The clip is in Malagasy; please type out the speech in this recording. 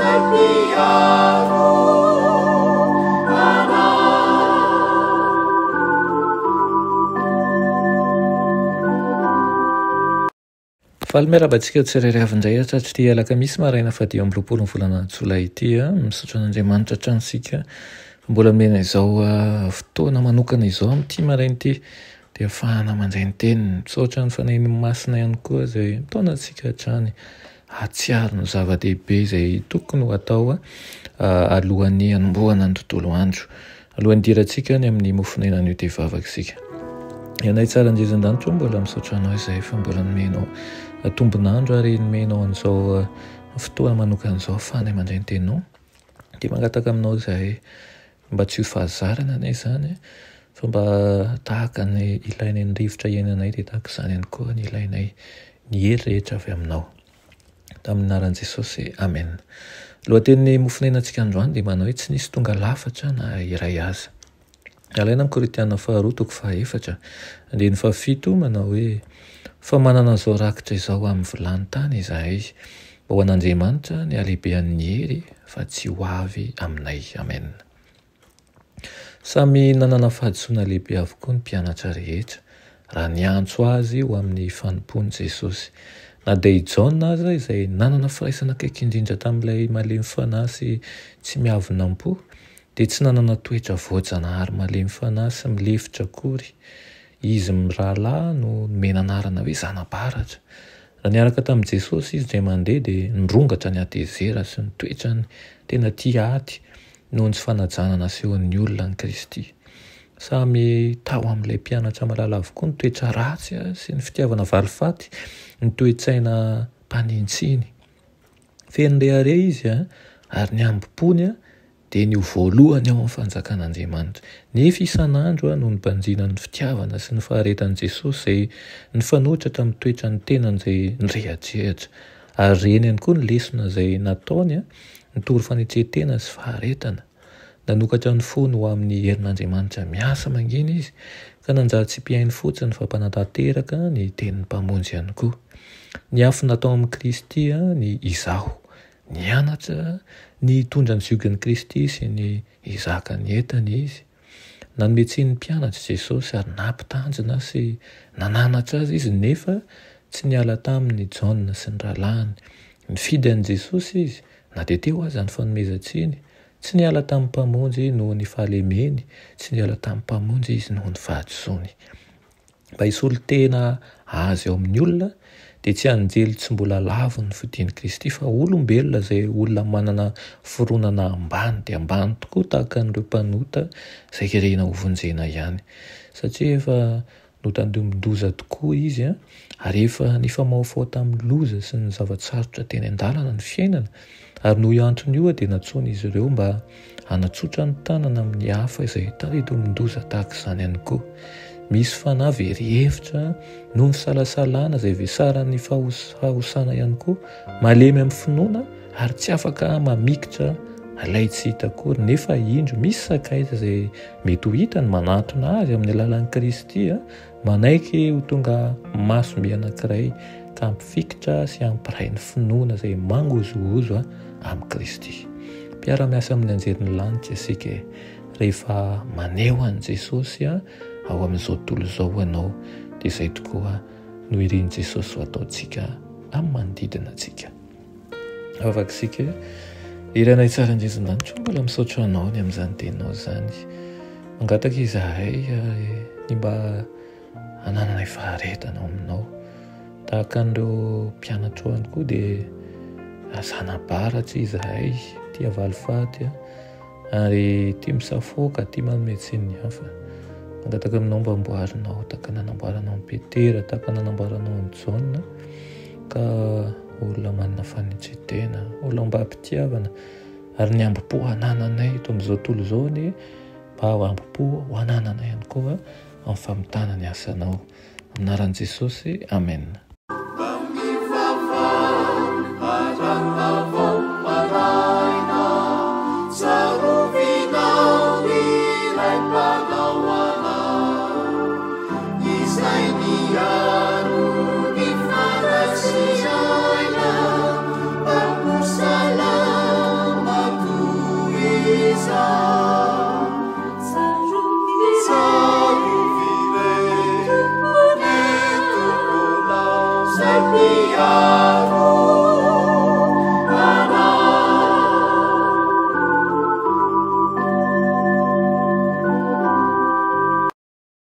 Izay mpiaro anay. Faly miarahaba antsika tsirairay avy indray hatratr'ity alakamisy maraina faha 25 ny volana jolay ity. Misaotra an'Andriamanitra hatrany isika fa mbola nomena izao fotoana manokana izao amin'ity maraina ity dia ahafahana mandray ny teniny. Misaotra ny Fanahiny Masina ihany koa izay mitaona antsika hatrany hahatsiaro ny zava-dehibe izay tokony ho atao alohan'ny hanombohana ny tontolo andro. Alohan'ny hidirantsika any amin'ny mofon'aina anio dia hivavaka isika. Ianay tsara indrindra an-danitra ô, mbola misaotra anao izahay fa mbola nomenao tombon'andro ary nomenao an'izao fotoana manokana izao ahafahanay mandray ny teninao. Dia mangataka aminao izahay mba tsy ho fahazarana anie izany fa mba tahaka ny ilainay ny rivotra iainanay dia tahaka izany ihany koa ny ilainay ny hery rehetra avy aminao. Tamin'ny anaran'i Jesosy, Amen. Lohatenin'ny mofonainantsika androany dia manao hoe tsy nisy tonga lafatra na iray aza. Alaina amin'ny Korintiana faharoa toko fahaefatra, andininy fahafito manao hoe fa manana an'izao rakitra izao amin'ny vilany tany izahay, mba ho an'Andriamanitra ny halehibean'ny hery fa tsy ho avy aminay. Amen. Samy nanana fahadisoana lehibe avokoa ny mpianatra rehetra, raha niantso azy ho amin'ny fanompoany Jesosy. Na dia i Jaona aza, izay nanana firaisana akaiky indrindra tamin'ilay malemy fanahy sy tsy miavona am-po, dia tsy nanana toetra voajanahary malemy fanahy sy milefitra akory. Izy mirahalahy no nomena anarana hoe zana-baratra. Raha niaraka tamin'i Jesosy izy indray mandeha, dia nirongatra ny hatezerany sy ny toetrany tena tia ady noho ny tsy fanajana nasehon'ny olona an'i Kristy. Samy tao amin'ilay mpianatra malala avokoa ny toetra ratsy sy ny fitiavana valifaty, ny toe-tsaina mpanintsiny. Feno rehareha izy ary ny hambom-pony dia ny ho voalohany ao amin'ny fanjakan'Andriamanitra. Nefa isan'andro no nibanjinany ny fitiavana sy ny faharetan'i Jesosy izay nifanohitra tamin'ny toetran'ny tenany izay nirehadrehatra. Ary reny ihany koa ny lesona izay nataony Nitory fanetren-tena sy faharetana. Nanokatra ny fony ho amin'ny herin'Andriamanitra miasa mangina izy, ka nanjary tsy mpihaino fotsiny fa mpanatanteraka ny tenin'ny Mpamonjy ihany koa. Niafina tao amin'i Kristy ny izaho. Nianatra ny hitondra ny ziogan'i Kristy sy ny hizaka ny entany izy. Nanome tsiny ny mpianatra Jesosy ary nampitanjona sy nananatra azy izy nefa tsy niala taminy i Jaona sy ny rahalahiny. Nifidy an'i Jesosy izy na dia teo aza ny fanomezan-tsiny. Tsy niala tamin'ny Mpamonjy noho ny fahalemeny, tsy niala tamin'ny Mpamonjy izy noho ny fahadisoany. Mba hisolo tena azy eo amin'ny olona, dia tsy anjely tsy mbola lavo ny fodian'i Kristy, fa olombelona izay olona manana fironana ambany dia ambany tokoa tahaka an'ireo mpanota izay irina hovonjena ihany. Satria efa notandindomin-doza tokoa izy, ary efa nifamahofaho tamin'ny loza sy ny zava-tsarotra teny an-dalana ny fiainana, Ary noho io antony io dia nantsoin'izy ireo mba hanatsotra ny tanana amin'ny hafa izay tandindomin-doza tahaka izany ihany koa. Misy fanahy very hevitra noho ny fisalasalana izay vesaran'ny fahosana ihany koa, malemy amin'ny finoana ary tsy afaka mamikitra ilay tsy hita akory, nefa indro misy sakaiza izay mety ho hitany manantona azy amin'ny alalan'i Kristy Manaiky ho tonga masom-by anankiray ka hampifikitra sy hampiray ny finoana izay mangozohozo amin'i Kristy. Mpiara-miasa amin'ny anjelin'ny lanitra isika e. Rehefa maneho an'i Jesosy ao amin'izao tontolo izao ianao, dia izay tokoa no irin'i Jesosy ho ataontsika amin'ny manodidina antsika. Vavaka isika e. Iranay tsara indrindra an-danitra, mbola misaotra anao ny amin'izany teninao izany. Mangataka izahay ny mba hanananay faharetana ao aminao. Tahaka an'ireo mpianatrao ihany koa dia zana-baratra izahay, tia valifaty ary tia misafoaka, tia manome tsiny ny hafa. Mangataka aminao mba amboarinao tahaka nanamboaranao an'i Petera, tahaka nanamboaranao an'i Jaona, ka olona manana fanetren-tena, olona ombam-pitiavana ary ny hambom-po anananay eto amin'izao tontolo izao anie mba ho hambom-po ho anananay ihany koa amin'ny famitana ny asanao. Amin'ny anaran'i Jesosy, Amen. are.